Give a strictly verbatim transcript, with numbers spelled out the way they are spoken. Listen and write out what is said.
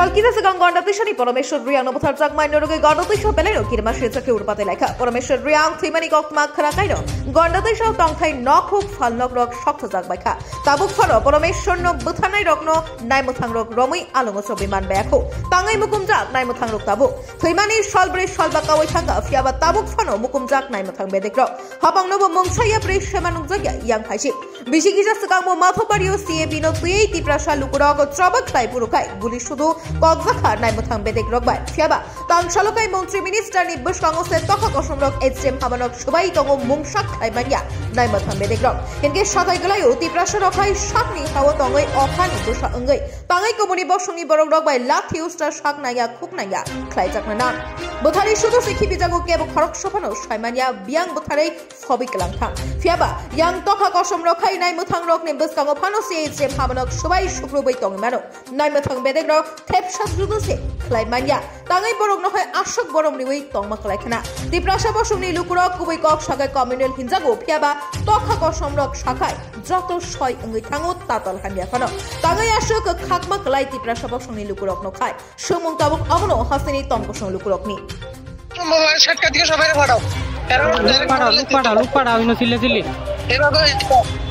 Kisa swkang Gonda Twisani Poromeshwar Riyangno butharjakmani norogwi Gonda Twisa belaino kirima swijak khe urpatwi laikha. Poromeshwar Riyang thwimani koktma khwna kaino Gonda Twisa tongthai nokhuk phalnokrok sokthajak baikha. Tabuk phano Poromeshwarno butharnairokno naimwthangrok romwi alongo chobwi manbaiya kho. Tangwi mukumjak naimwthangrok tabuk. Thwimani salbrwi salba kawi thangkha, phiyaba tabuk phano mukumjak naimwthang bedekrok. Hapangnobo mungsaya brwi sema nukjakya yang phaisi. Bisi kisa swkangbo Mathobario C A B no twiwi Tiprasa lukurok chobak khlai phuru khai guli sudu kokjakha naimwthang bedekrok bai. Phiyaba tangsalo khai montri minister ni bwskango se tokha kosomrok H D M habanok swbai tongo mungsa khlai manya naimwthang bedekrok. Hinkhe sakai gwlaio Tiprasa rok hai sakni hao tongwi okhani bwsa wngwi tangwi kubuni bosongni borok rok bai lathi usta sak nangya khuk nangya khlaijakna nang. Bwthari sudu se khibijago kebo khorok sophano saimanya biyang bwtharwi phobwi kwlangthang. Phiyaba yang tokha kosom rok khai naimwthang rokni bwskango phano C H M habanok swbai sukrubwi tongwi mano. Naimwthang bedek rok thepsa sudu se khlai manya. Tangwi borokno hai aswk borom riwi tongma kwlai khna. Tiprasa bosongni lukurok kubui kok sagai communal hinjago, phiyaba tokha kosom rok sakhai joto soi wngwi thango tatal hamya phano. Tangwi aswk khakma kwlai Tiprasa bosongni lukurokno khai. Swngmung tabuk abono hasteni tongkosong lukurokni. Mobile shortcut diye sabai phadao. Luk padao, luk padao, luk padao, ino sile sile. Eba go.